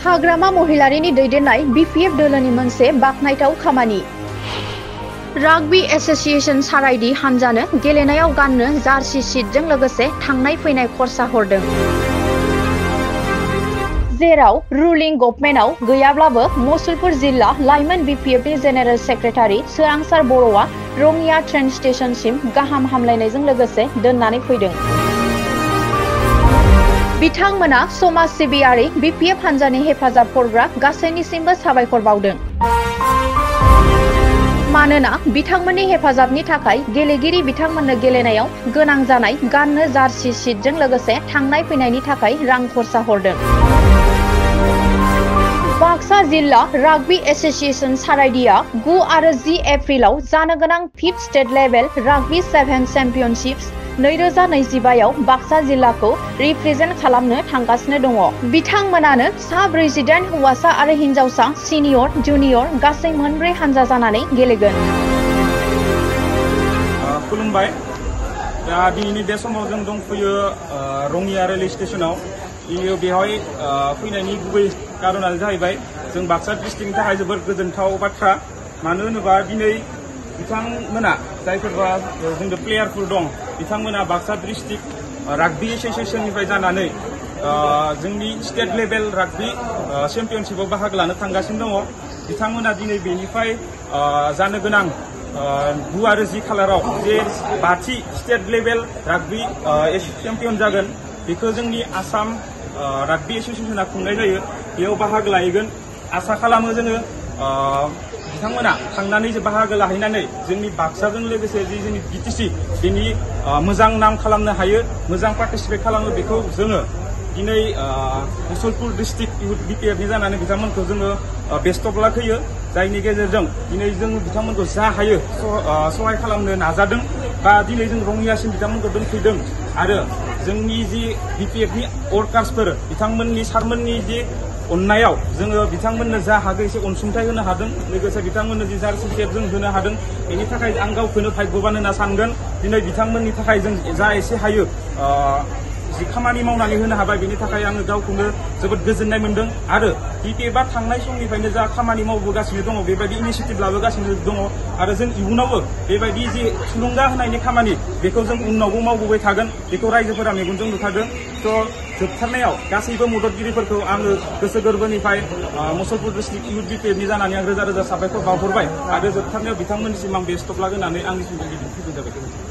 हाग्रामा महिलारिनि दैदेननाय BPF दोलोनि मोनसे बाखनायथाव खामानि। राग्बी एसोसिएशन सारायदि हानजानो गेलेनायाव गाननो जार्सी शीटजों लोगोसे थांनाय फैनाय खरसा हरदों। जेराव रुलिं गभर्नमेन्टआव गैयाब्लाबो मसुलपुर जिल्ला लाइमोन बीपीएफनि जेनेरेल सेक्रेटारि सोरांसार बर'आ रङिया ट्रेन स्टेशनसिम गाहाम हामलायनायजों लोगोसे दोननानै फैदों। बिथांमोना समाज सिबियारि बीपीएफ हानजानि हेफाजाब हरग्रा गासैनिसिमबो साबायखर बावदों। मानोना बिथांमोननि हेफाजाबनि थाखाय गेलेगिरि बिथांमोननो गेलेनायाव गोनां जानाय गाननो जार्सी शीटजों लोगोसे थांनाय फैनायनि थाखाय रां खरसा हरदों। बाक्सा जिल्ला राग्बी एसोसिएशन सारायदिया 9 आरो 10 एप्रिलाव जानो गोनां 5th स्टेट लेभेल राग्बी 7 चेम्पियनशिप्स 2025 आव बाक्सा जिल्लाखौ रिप्रेजेन्ट खालामनो थांगासिनो दङ। बिथांमोनानो सा 48 हौवासा आरो हिनजावसा सिनियर जुनियर गासै 4 हानजा जानानै गेलेगोन। खुलुमबाय। दा दिनैनि बे समाव जों दंफैयो रङिया रेलवे स्टेशनाव। बेवहाय फैनायनि गुबै कारनानो जाहैबाय जों बाक्सा डिस्ट्रिक्टनि थाखाय जोबोर गोजोनथाव बाथ्रा। मानो होनोबा दिनै बिथांमोना जायफोरबा जोंनि प्लेयारफोर दं बिथांमोना बाक्सा डिस्ट्रिक्ट राग्बी एसोसिएशननिफ्राय जानानै जोंनि स्टेट लेभेल राग्बी चेम्पियनशिपआव बाहागो लानो थांगासिनो दङ। बिथांमोना दिनै बेनिफ्राय जानो गोनां 9 आरो 10 खालाराव जे 5थि स्टेट लेभेल राग्बी चेम्पियन जागोन बेखौ जोंनि आसाम राग्बी एसोसिएशना खुंनाय जायो। बेयाव बाहागो लाहैगोन। आसा खालामो जोङो बिथांमोना थांनानै बाहागो लाहैनानै जोंनि बाक्साजों लोगोसे जि जोंनि बिटिसि बेनि मोजां नाम खालामनो हायो, मोजां पार्टिसिपेट खालामो। बेखौ जोङो दिनै मुसलपुर डिस्ट्रिक्ट इउथ बीपीएफनि जानानै बिथांमोनखौ जोङो बेस्ट अफ लाक होयो। जायनि गेजेरजों दिनै जों बिथांमोनखौ जा हायो सहाय खालामनो नाजादों बा दिनै जों रङियासिम बिथांमोनखौ दोनफैदों। आरो जोंनि जि बीपीएफनि वर्कार्सफोर बिथांमोननि सारमोननि जि अननायाव जोङो बिथांमोननो जा हागौ एसे अनसुंथाइ होनो हादों। लोगोसे बिथांमोननो जि जार्सी शीट जों होनो हादों। बेनि थाखाय आं गावखौनो भाग्यवान होनना सानगोन। दिनै बिथांमोननि थाखाय जों जा एसे हायो जि खामानि मावनानै होनो हाबाय बेनि थाखाय आङो गावखौनो जोबोद गोजोननाय मोनदों। आरो बीपीएफआ थांनाय समनिफ्रायनो जा खामानि मावबोगासिनो दङ बेबायदि इनिशिएटिभ लाबोगासिनो दङ। आरो जों इयुनावबो बेबायदि जि थुलुंगा होनायनि खामानि बेखौ जों उनावबो मावबोबाय थागोन। बेखौ रायजोफोरा मेगनजों नुखादों। जोबथारनायाव गासैबो मददगिरिफोरखौ आङो गोसो गोरबोनिफ्राय मुसलपुर डिस्ट्रिक्ट इउथ बीपीएफनि जानानै आं रोजा रोजा साबायखर बावहरबाय। आरो जोबथारनायाव बिथांमोननिसिम आं बेस्ट अफ लाक होनानै आंनिसिम फोजोबनाय जाबाय।